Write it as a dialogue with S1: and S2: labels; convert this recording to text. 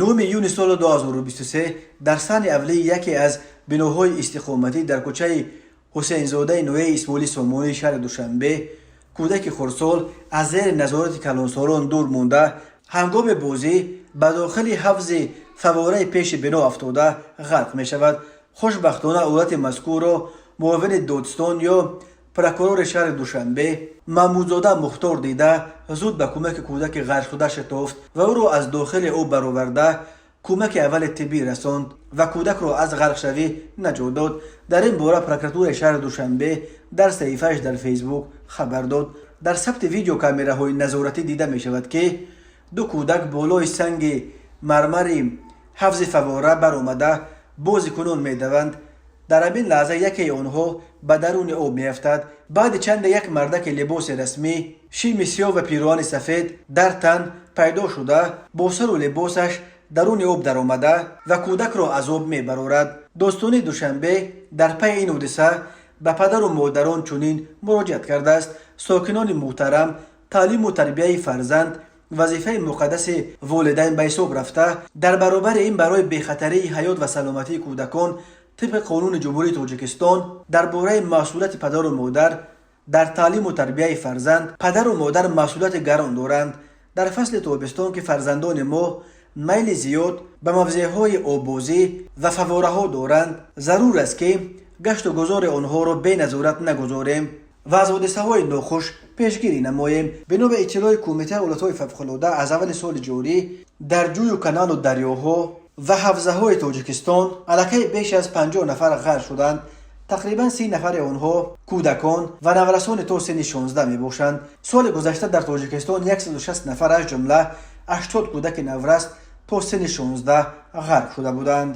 S1: 9 июни соли 2023 дар саҳни авлии яке аз биноҳои истиқоматӣ дар кӯчаи Ҳусейнзодаи ноҳияи Исмоили Сомонии шаҳри Душанбе кӯдаки хурдсол аз зери назорати калонсолон дур монда, ҳангоми бозӣ ба дохили ҳавзи фаввораи пеши бино афтода, ғарқ мешавад. Хушбахтона, ҳолати мазкурро муовини додстон ё прокурори шаҳри Душанбе Маҳмудзода Мухтор дида, зуд ба кӯмаки кӯдаки ғарқшуда шитофт ва ӯро аз дохили об бароварда, кӯмаки аввали тиббӣ расонд ва кӯдакро аз ғарқшавӣ наҷот дод. Дар ин бора прокуратураи шаҳри Душанбе дар саҳифааш дар Фейсбук хабар дод. Дар сабти видеокамераҳои назоратӣ дида мешавад, ки ду кӯдак болои санги мармари ҳавзи фаввора баромада, бозикунон медаванд. Дар ҳамин лаҳза якеи онҳо ба даруни об меафтад. Баъди чанде як мардаки либоси расмӣ, шими сиёҳ ва пироҳани сафед дар тан пайдо шуда, бо сару либосаш даруни об даромада ва кӯдакро аз об мебарорад. Додстонии Душанбе дар пайи ин ҳодиса ба падару модарон чунин муроҷиат кардааст: сокинони муҳтарам, таълиму тарбияи фарзанд вазифаи муқаддаси волидайн ба ҳисоб рафта, дар баробари ин барои бехатарии ҳаёт ва саломатии кӯдакон тибқи Қонуни Ҷумҳурии Тоҷикистон дар бораи масъулияти падару модар дар таълиму тарбияи фарзанд падару модар масъулияти гарон доранд. Дар фасли тобистон, ки фарзандони мо майли зиёд ба мавзеъҳои оббозӣ ва фаввораҳо доранд, зарур аст, ки гашту гузори онҳоро беназорат нагузорем ва аз ҳодисаҳои нохуш пешгирӣ намоем. Бино ба иттилои Кумитаи ҳолатҳои фавқулода, аз аввали соли ҷорӣ дар ҷӯю каналу дарёҳо ва ҳавзаҳои Тоҷикистон аллакай беш аз 50 нафар ғарқ шуданд. Тақрибан 30 нафари онҳо кӯдакон ва наврасони то синни 16 мебошанд. Соли гузашта дар Тоҷикистон 160 нафар, аз ҷумла 80 кӯдаки наврас то синни 16 ғарқ шуда буданд.